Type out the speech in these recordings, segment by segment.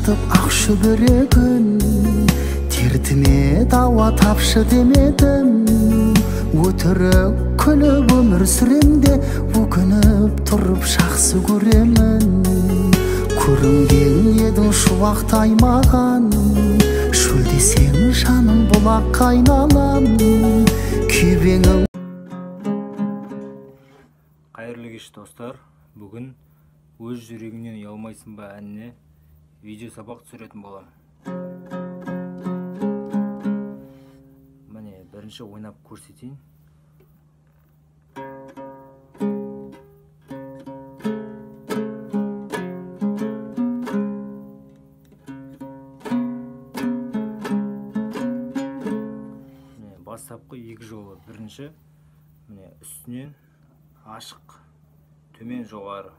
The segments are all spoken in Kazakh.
Шашыратып ақ шүберегін, дертіме дауа тапшы демедім. Өтірік күліп өмір сүрем де, өкініп тұрып жақсы көремін. Көрінген едің шуақтай маған, шөлдесең жаным бұлаққа айналам. Күйбеңім. Қайырлы кеш, достар. Бүгін өз жүрегіңнен ұялмайсың ба әніне видео сабақ түсіретін боламын. Міне, бірінші ойнап көрсетейін. Міне, бастапқы екі жолы. Бірінші, міне, үстінен ашық, төмен жоғары.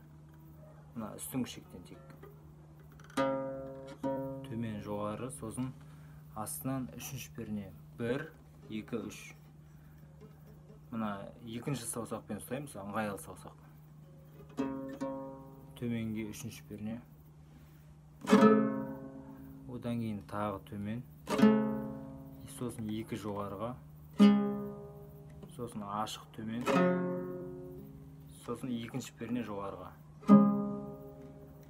Мына үстіңгі шектен тек төмен жоғары, сосын астынан үшінші перне 1, 2, 3. Мына екінші саусақпен ұстаймыз, ыңғайлы саусақ. Төменге үшінші перне. Одан кейін тағы төмен. Сосын екі жоғарыға. Сосын ашық төмен. Сосын екінші перне жоғарыға.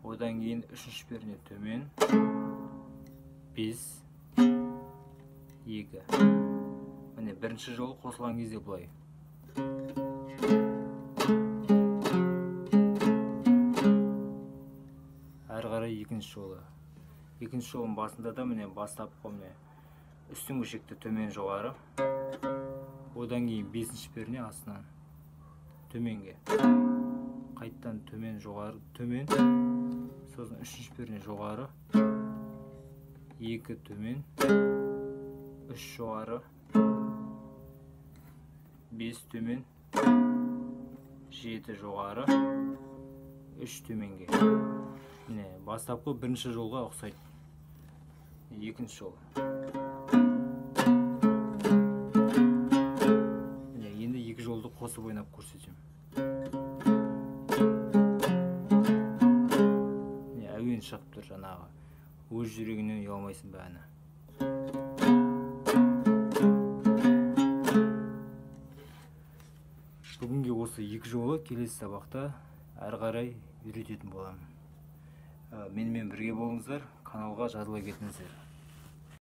Одан кейін үшінші перне төмен. 5, 2. Міне, бірінші жолы қосылған кезде былай. Әрі қарай екінші жолы. Екінші жолының басында да міне бастапқы міне үстіңгі шекті төмен жоғары. Одан кейін бесінші перне астынан төменге. Қайттан төмен жоғары, төмен. Сосын үшінші перне жоғары. 2 төмен, 3 жоғары, 5 төмен, 7 жоғары, 3 төменге. Міне, бастапқы бірінші жолға ұқсайды. Екінші жол. Міне, енді екі жолды қосып ойнап көрсетемін. Міне, әуен шығып тұр жаңағы. Өз жүрегіңнен ұялмайсың ба әні. Бүгінге осы екі жолы, келесі сабақта әрі қарай үйрететін боламын. Менімен бірге болыңыздар, каналға жазыла кетіңіздер.